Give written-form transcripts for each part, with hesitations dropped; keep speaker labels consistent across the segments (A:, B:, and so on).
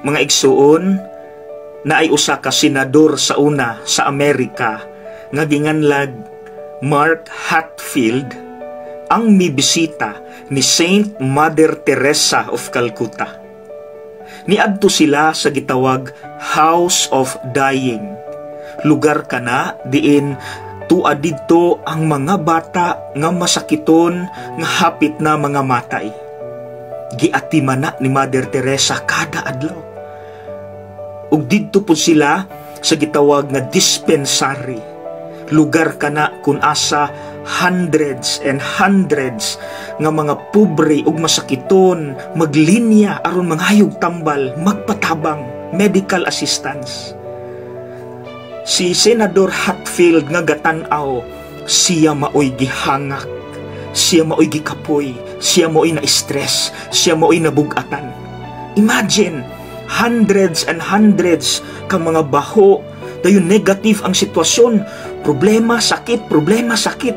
A: Mga igsuon, na ay usa ka senador sa una sa Amerika nga ginganlag Mark Hatfield ang mibisita ni Saint Mother Teresa of Calcutta. Niadto sila sa gitawag House of Dying. Lugar kana diin tua didto ang mga bata nga masakiton nga hapit na mga matay. Giatiman na ni Mother Teresa kada adlaw. Ug didto pud sila sa gitawag nga dispensary. Lugar kana kun asa hundreds and hundreds nga mga pobre ug masakiton maglinya aron mangayog tambal, magpatabang, medical assistance. Si Senador Hatfield nga gatan-aw, siya maoy gihangak, siya maoy gikapoy, siya maoy na-stress, siya maoy nabugatan. Imagine, hundreds and hundreds ka mga baho, dayon negative ang sitwasyon, problema, sakit, problema, sakit.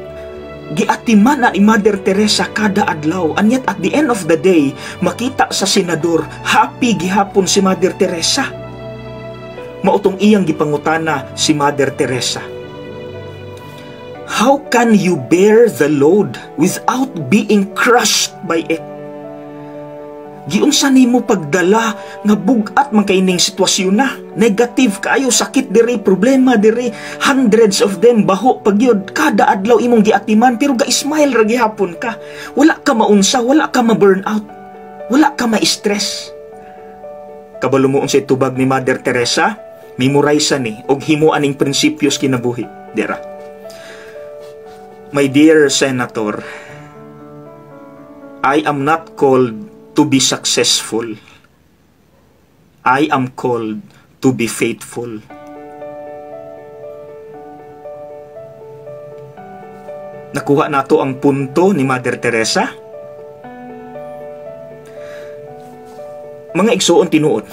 A: Giatiman na ni Mother Teresa kada adlaw, and yet at the end of the day, makita sa senador, happy gihapon si Mother Teresa. Mautong iyang gipangutana si Mother Teresa. How can you bear the load without being crushed by it? Giunsa nimo pagdala nga bug-at man kay ning sitwasyon na? Negative kaayo, sakit diri, problema diri, hundreds of them baho pagyud kada adlaw imong giatiman pero ga-smile ra gihapon ka. Wala ka maunsa, wala ka ma-burn out, wala ka ma-stress. Kabalo mo unsay tubag ni Mother Teresa? Memorize ni og himo aning prinsipyos kinabuhi. Dira. My dear Senator, I am not called to be successful. I am called to be faithful. Nakuha nato ang punto ni Mother Teresa? Mga igsuon tinuod,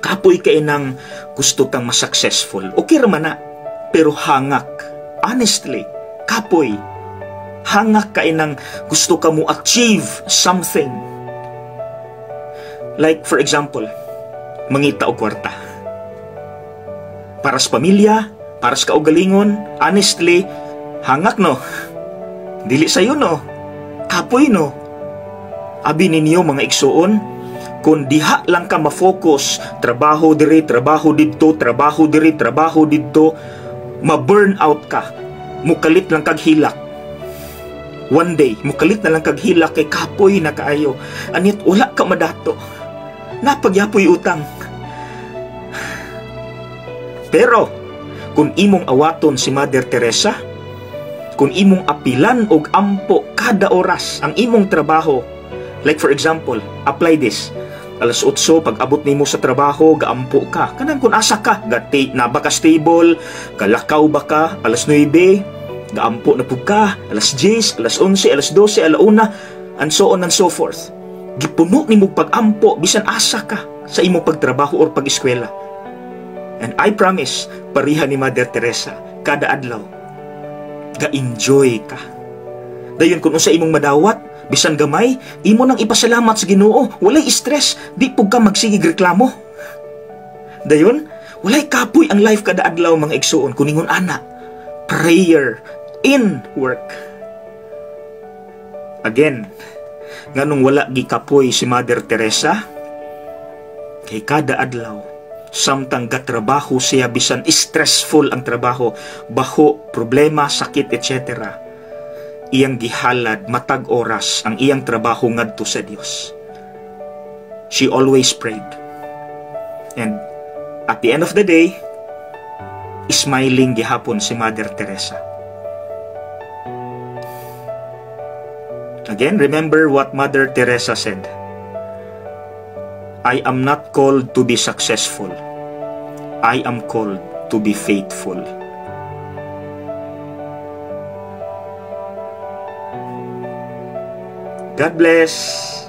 A: kapoy kay nang gusto kang ma-successful. Okay ra man na, pero hangak. Honestly, kapoy. Hangak kay nang gusto ka mo achieve something. Like for example, mangita og kwarta. Para sa pamilya, para sa kaugalingon, honestly, hangak no. Dili sayo no. Kapoy no. Abi ninyo mga igsuon, kung diha lang ka ma-focus, trabaho diri, trabaho didto, trabaho diri, trabaho didto, ma-burn out ka, mukalit lang kag hilak. One day, mukalit na lang kag hilak kay kapoy na kaayo. Anit wala ka madato. Napagyapoy utang. Pero, kung imong awaton si Mother Teresa, kung imong apilan og ampo kada oras ang imong trabaho, like for example, apply this. Alas 8, pag abot nimo sa trabaho, gaampo ka. Kanang kung asa ka, na ba ka stable, kalakaw ba ka, alas 9, gaampo na pud ka, alas 10, alas 11, alas 12, 1, and so on and so forth. Gipuno nimo pag-ampo, bisan asa ka sa imong pagtrabaho or pag-eskwela. And I promise, pariha ni Mother Teresa, kada adlaw, ga-enjoy ka. Dayon kung unsa imong madawat, bisan gamay, imo nang ipasalamat sa Ginoo. Walay stress, di pug ka magsigig reklamo. Dayon, walay kapoy ang life kada adlaw mga igsuon. Kuningon ana, prayer in work. Again, nganong wala gikapoy si Mother Teresa? Kay kada adlaw, samtang gatrabaho siya bisan stressful ang trabaho, baho, problema, sakit, etc., iyang gihalad matag oras ang iyang trabaho ngadto sa Dios. She always prayed. And at the end of the day, smiling gihapon si Mother Teresa. Again, remember what Mother Teresa said. I am not called to be successful. I am called to be faithful. God bless.